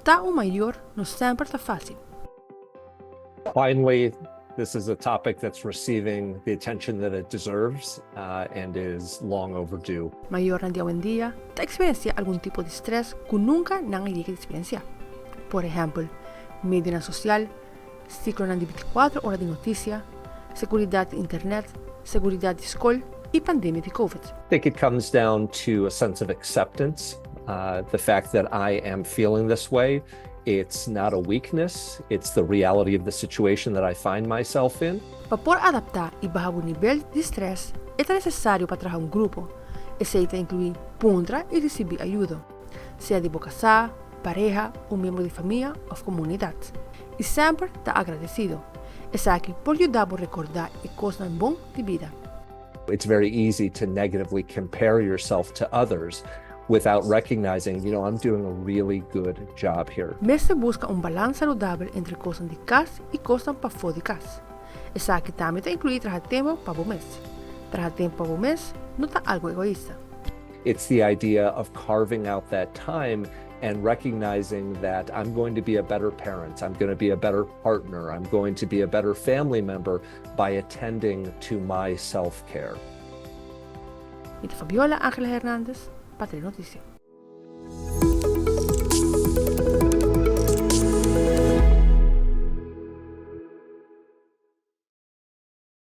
Ta un mayor no semper ta fásil. Finally, this is a topic that's receiving the attention that it deserves and is long overdue. Mayornan di awendia ta eksperensiá algun tipo di strès ku nunka nan a yega di eksperensiá. Por ehèmpel, medionan sosial, siklonan di 24 ora di notisia, seguridat di internet, seguridat di skol i pandemia di Covid. I think it comes down to a sense of acceptance. The fact that I am feeling this way, it's not a weakness, it's the reality of the situation that I find myself in. Pa por adaptá i baha e nivel di strès, ta nesesario pa traha un grupo. Esei ta inkluí puntra i risibí ayudo, sea di bo kasá, pareha, un miembro di famia òf komunidat. I semper ta agradesido. Esaki por yuda bo rekordá e kosnan bon di bida. It's very easy to negatively compare yourself to others without recognizing I'm doing a really good job here. Mester buska un balansa saludabel entre kos di kas i kos pafó di kas. Esaki tambe ta inkluí traha tempu pa bo mes. Traha tempu pa bo mes no ta algu egoista. It's the idea of carving out that time and recognizing that I'm going to be a better parent, I'm going to be a better partner, I'm going to be a better family member by attending to my self-care. Mi ta Fabiola Angela Hernandez, pa Notisia.